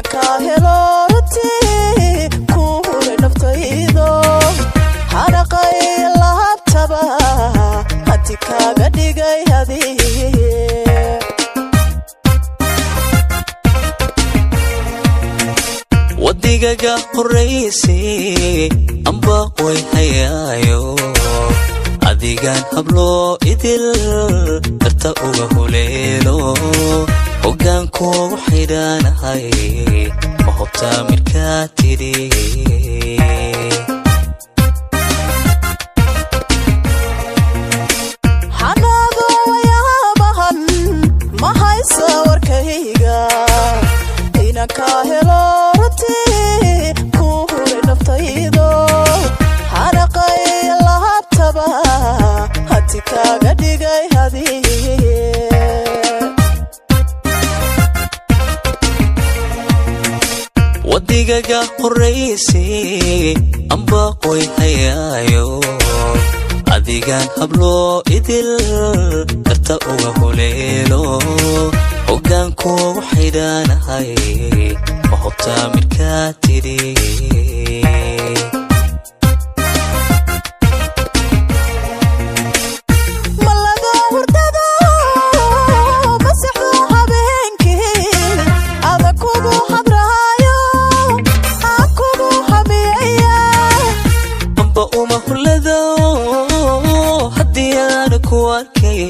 Inanka helo runtii ku huray naftaydo, hanaqay lahabtaba hanti kaaga dhigay hadii. Wadigaga horraysay amba way hayaayo, adigaan habloo idil darta uga huleelo, hoggaankuugu xidhaanahay, ma hobtaa midkaa tidhi? Xanaado wayaabahan ma haysa warkayga. Inanka helo runtii ku huray naftaydo, hanaqay lahabtaba hanti kaaga dhigay hadii. Wadigaga horraysay amba way hayaayo, adigaan habloo idil darta uga huleelo, hoggaankuugu xidhaanahay, ma hobtaa midkaa tidhi? Malada hurdada masexdo habeenkii, ada kugu hadraayo, aan kugu hamiyaya. Amba uma hulado haddii aana ku arkay,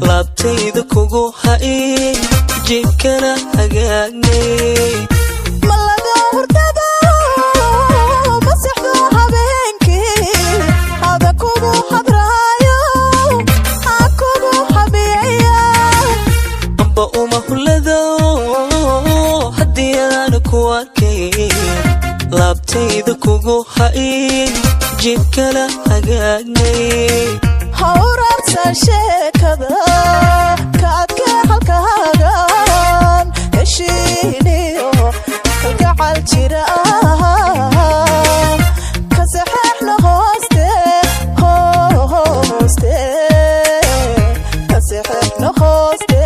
laabtayda kugu hay, jiibkana hagaagnay. Malada hurdada masexdo habeenkii, ada kugu hadraayo, aan kugu hamiyaya. Amba uma hulado haddii aana ku arkay, laabtayda kugu hay, jiibkana hagaagnay. Hawraarsan sheekada ka adkee halkaagan, heshiiniyo kalgacal jira ka saxeexna hooste, hooste ka saxeexna hooste.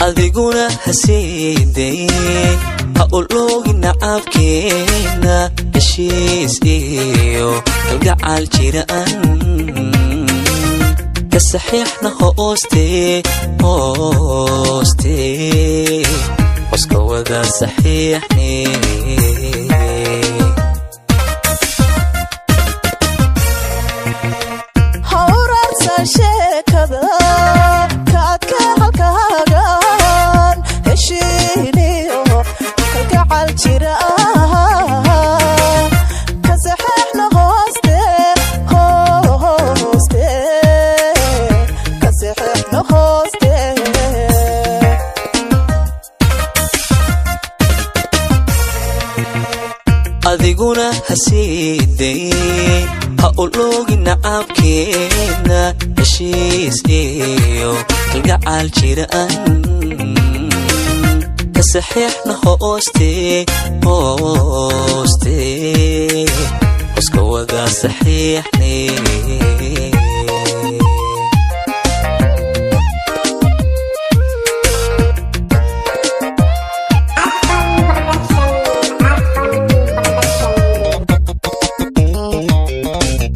Adiguna hasiidayn, ha uloogin nacabkeenna, heshiis iyo kalgacal jiraan ka saxiixna hooste, hooste hoska wada saxiixne. Hawraarsan sheekada ka adkee halkaagan, heshiiniyo kalgacal jira ka saxeexna hooste, hooste ka saxeexna hooste. Adiguna hasiidayn, ha uloogin nacabkeenna, heshiis iyo kalgacal jiraan ka saxiixna hooste, hooste hoska wada saxiixne. Arfan Production, Arfan Production.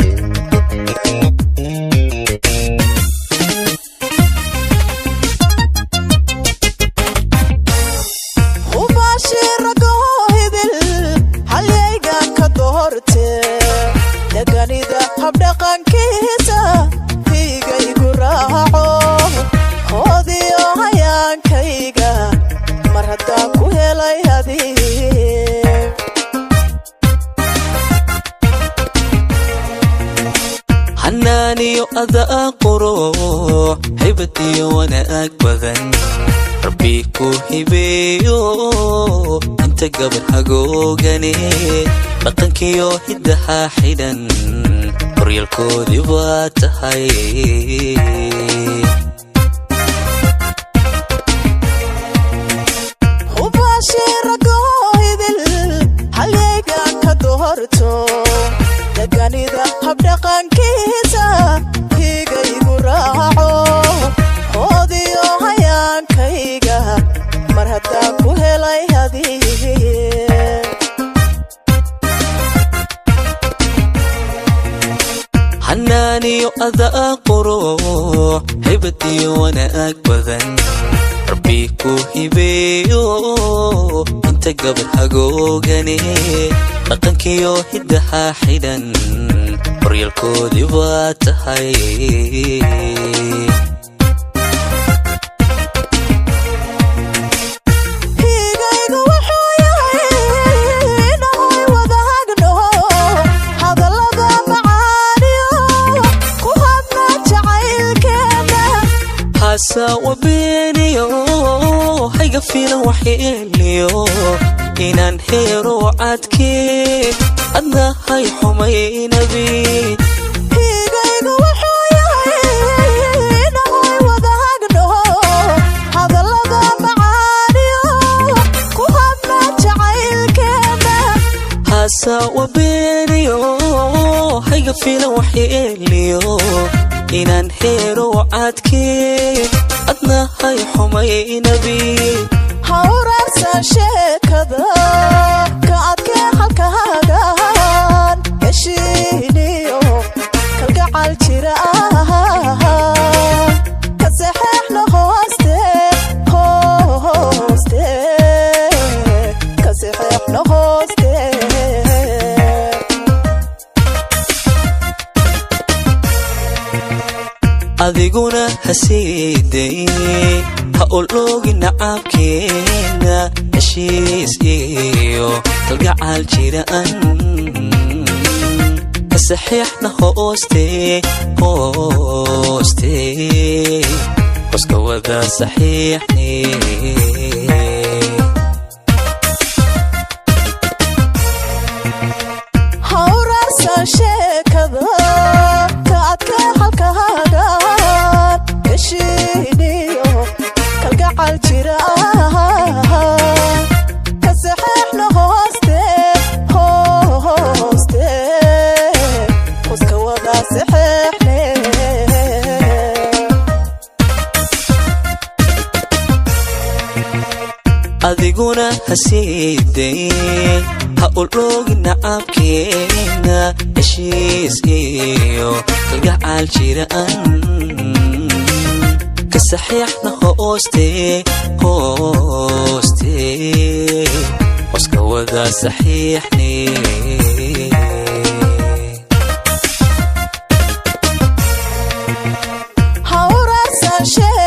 Hubaashiragoo hidil halyaygan ka doorte, deganida habdhaqankiisa hiigaygu raaco, hoodiyo hayaankayga mar haddaan ku helay adii. Xanaaniyo adaa qoro, haybad iyo wanaag badan Rabbi ku hibeeyo, inta gabar hagoogane dhaqankiyo hiddaha xidhan horyalkoodii baa tahay. Hubaashiragoo hidil halyaygan ka doorto, deganida habdhaqankiisa hiigaygu raaco. Adaa quro haybadiyo wanaag badan, Rabbi ku hibeeyo inta gabadh hagoogane. Dhaqankiyo hiddaha xidhan horyalkoodii baa tahay. Hiigaygu wuxuu yahay inahoy wadaagno hadallada macaaniyo ku hadna jacaylkeena. Hasaawa beeniyo hayga filan waxyeeliyo inaan heero cadkee, adna hay xumaynabi. Hiigaygu wuxuu yahay inahoy wadaagno hadallada macaaniyo ku hadna jacaylkeena. Hasaawa beeniyo hayga filan waxyeeliyo inaan heero cadkee, adna hay xumaynabi. Ha uraarsan sheekada, ka adkee halkaagaan heshiiniyo kalgacal jira, ka saxeexna hooste hooste, ka saxeexna hooste. Adiguna hasiiday ha ologin nacabkeena, heshiis iyo kalgacal jiraan ka saxiixna hooste hooste, hoska wada saxiixne. Ha uraarsan sheekada, ka adkee halkaagaan heshiiniyo kalgacal jira, ka saxeexna hooste hooste, hoska wada saxeexne. Adiguna hasiiday ha ologin nacabkeena, heshiis iyo kalgacal jiraan ka saxiixna hooste hooste, hoska wada saxiixne. Ha uraarsan.